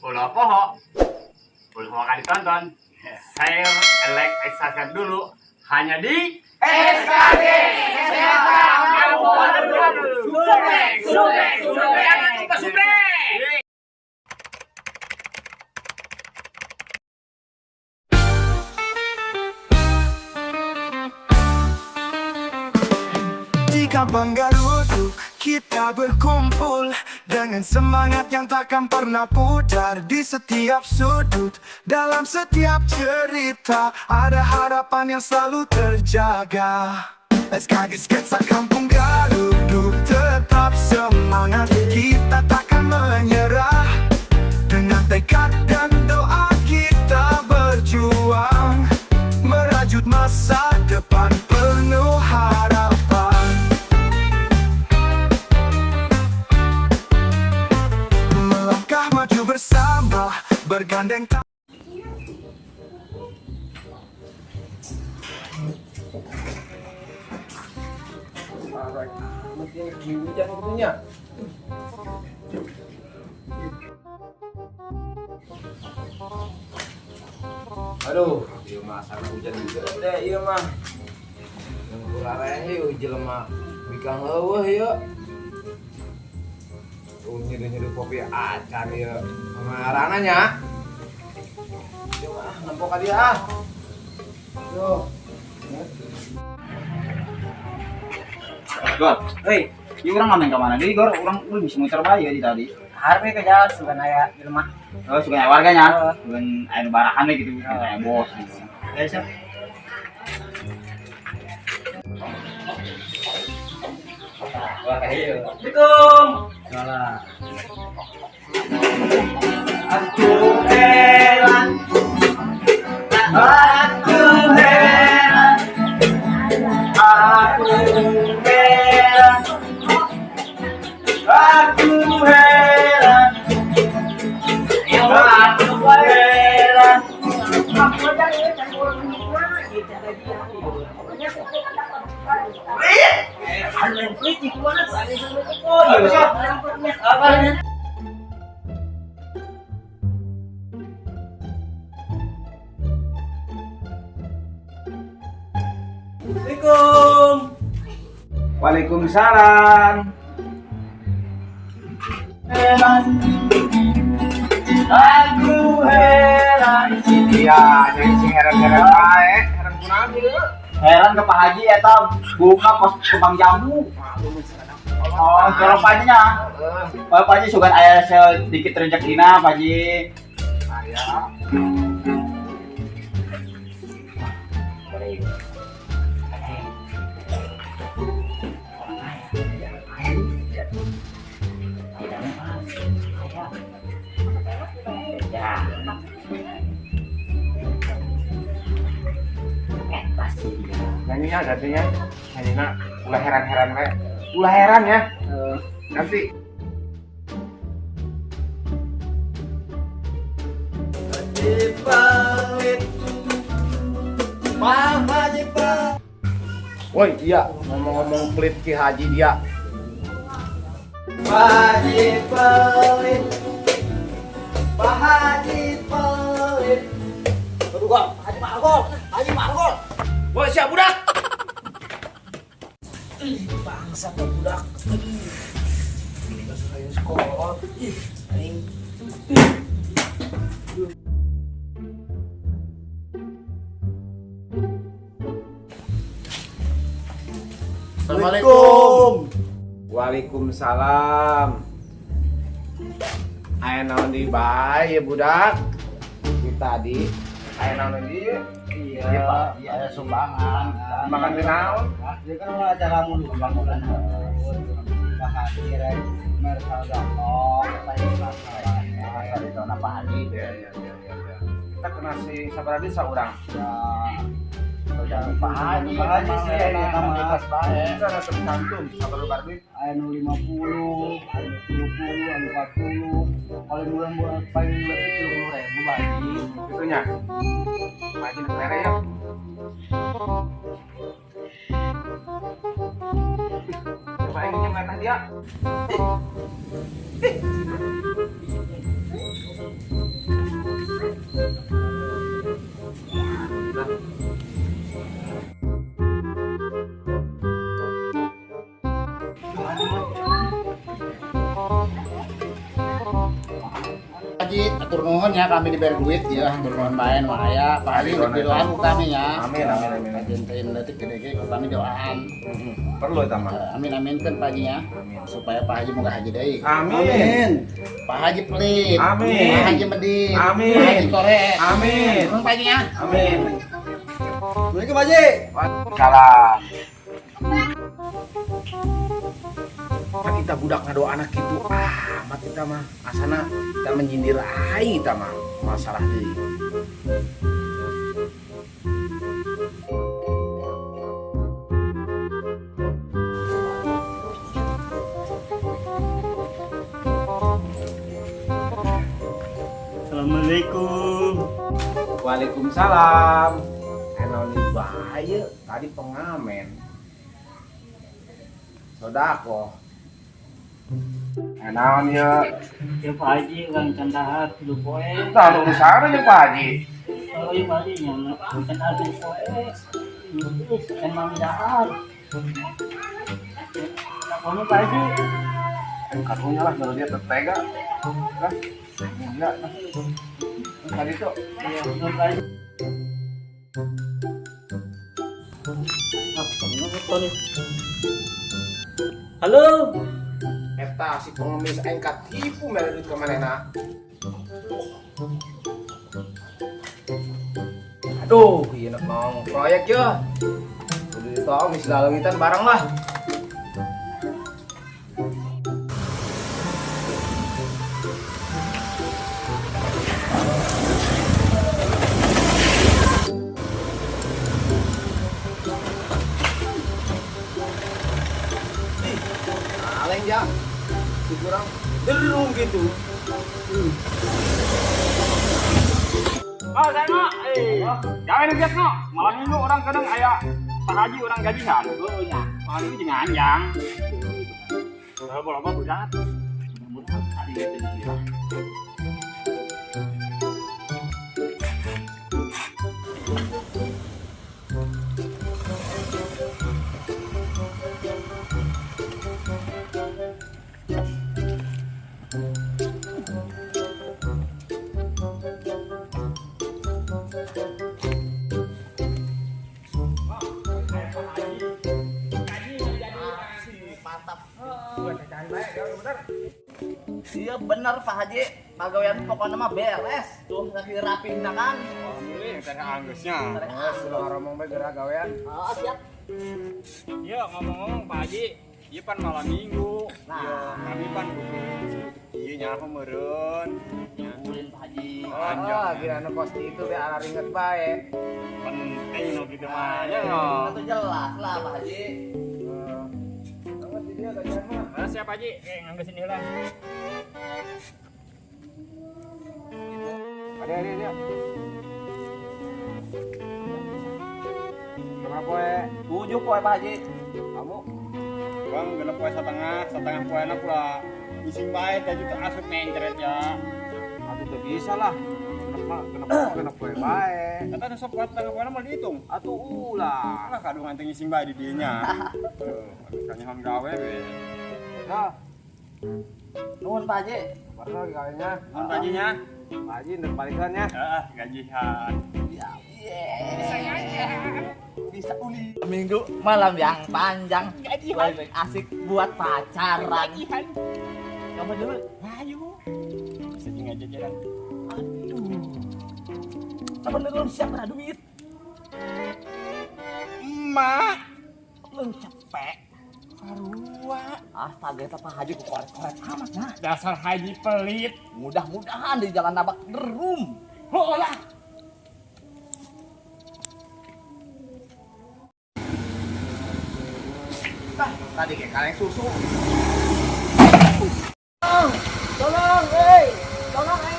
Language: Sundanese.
Ulah poho. Ulah akan ditonton. Share, like, subscribe dulu. Hanya di SKG Sketsa Kampung Garut. Subrek, subrek, subrek. Jangan lupa subrek. Di Kampung Garut kita berkumpul dengan semangat yang takkan pernah pudar. Di setiap sudut, dalam setiap cerita, ada harapan yang selalu terjaga. SKG Sketsa Kampung Garut, tetap semangat, kita takkan menyerah. Dengan tekad dan doa kita berjuang, merajut masa depan penuh harapan. Melangkah maju bersama, bergandeng tangan. Hujan itunya. Aduh, ieu mah asal hujan gede ieu mah. Yang kurareh ieu jelema bikang leuweuh ieu. Tuh nyeduh-nyeduh kopi acan ieu. Kamarana nya. Ieu mah nempo ka dia ah. Tuh. Gor, hei, ieu urang main ka mana deui, Gor? Urang lu bisa muter bae di tadi. Harap ke jalan sugan aya jelema. Oh, sugan aya warganya. Sugan aya nu barahan we gitu, aya bos gitu. Ya, siap. Wah, ka dieu. Assalamualaikum. Salah. Aku heran. Aku heran. Aku heran. Aku heran. Aku heran. Assalamualaikum. Waalaikumsalam. Heran. Aku heran. Iya, jadi sing heran-heran bae, heran kunaon ieu? Heran ke Pak Haji eta bunga kos kembang jambu. Oh, kalau Pak Haji nya. Oh, Pak Haji sugan aya sedikit rezekina, Pak Haji. Aya. Nyanyinya gantinya, nyanyinya ulah heran-heran we. Ulah heran ya. Nanti. Woi, iya, ngomong-ngomong pelit Ki Haji dia. Pak Haji pelit. Pak Haji pelit. Aduh, Gol. Haji Margol. Haji Margol. Woi, siap budak. Ih, bangsa tuh budak. Aduh. Ini bahasa sekolah. Ih, aing. Assalamualaikum. Waalaikumsalam. Aya naon di bae ya budak? Di tadi aya naon di? Iya, Pak. Iya, ada sumbangan. Makan di naon? Dia kan acara mun pembangunan. Pak Haji Mersal Gatot, saya di zona Pak Haji. Iya, iya, iya, iya. Kita kena si sabaradi saurang. Ya. Pak Haji, Pak Haji sih ya, sama ikhlas bae. Itu ada tercantum sabar bardi. Aya nu 50, aya nu 30, aya nu 40. Paling murah paling lebih 30.000 Pak Haji. Itunya. Pak Haji mere ya. Coba ini nyemetah dia. Haji, atur nuhun ya kami diberi duit ya, atur nuhun bae nu aya. Pak Haji didoaan ku kami ya. Amin amin amin. Kajentein leutik gede ge ku kami doaan. Perlu eta mah. Amin aminkeun Pak Haji ya. Amin. Supaya Pak Haji moga haji deui. Amin. Pak Haji pelit. Amin. Pak Haji medit. Amin. Pak Haji korek. Amin. Nuhun Pak Haji ya. Amin. Assalamualaikum Pak Haji. Salam. Kan kita budak ngadoa anak gitu amat kita mah asana kita menyindir aing kita mah masalah deui. Assalamualaikum. Waalaikumsalam. Enoni bae tadi pengamen. Sodako. Naon ya? Ya Pak Haji, urang can dahar tilu poe. Tah urusan aja Pak Haji. Oh iya Pak Haji, nya can dahar tilu poe. Geus can mami dahar. Kamu Pak Haji? Karunya lah kalau dia tertega. Hah? Enggak. Tadi tuh Iya, nuhun Pak Haji. Ah, kamu apa nih? Halo. Eta si pengemis aing katipu mere duit ka manehna. Aduh, ieu nek nong proyek ye. Kudu ditong geus laleungitan bareng lah. Aleng ja. Si kurang derung gitu. Oh, saya no. Gawe nu geus no. Malam minggu orang kadang aya Pak Haji orang gajian. Oh iya. Malam minggu jeung anjang. Kalau bola budak. Mudah-mudahan tadi gitu jadi lah. Iya bener Pak Haji, pagawean pokoknya mah beres. Tuh lagi rapih nah kan. Alhamdulillah teh anggeusnya. Geus ulah ngomong bae geura gawean. Oh, siap. Iya, ngomong-ngomong Pak Haji, ieu pan malam minggu. Nah. Iya, kami pan butuh ieu nyaho meureun. Ulin Pak Haji. Oh, kira nu kos itu be araringet bae. Penting nu kitu mah nya no. Itu jelas lah Pak Haji. Heeh. di dia gajian mah. Nah, siap Haji, nganggesin heula. Ada ada ada. Berapa poe? 7 poe Pak Haji. Kamu Bang, genep poe setengah, setengah poe na pula. Ngising bae teh juta asup mencret ya. Atuh teu bisa lah. Genep mah genep genep poe bae. Kata nu sok poe setengah poe na mah dihitung. Atuh ulah. Lah kadungan teh ngising bae di dinya. Tuh, kanyahan gawe we. Nah, Nuhun Pak Haji. baru gawenya. Nuhun Pak Haji nya. Pak Haji ndek balikan ya. Heeh, gajian. Bisa uli. Minggu malam yang panjang. Gajian. Asik buat pacaran. Kamu dulu. Ayo. Bisa tinggal jajaran. Aduh. Kamu dulu siap ada duit. Emak. Lu cepet. Sarua. Astaga, eta Pak Haji kukorek-korek amat nah. Dasar haji pelit. Mudah-mudahan di jalan nabak derum. Oh lah. Tah, tadi kayak kaleng susu. Tolong, hei. Tolong.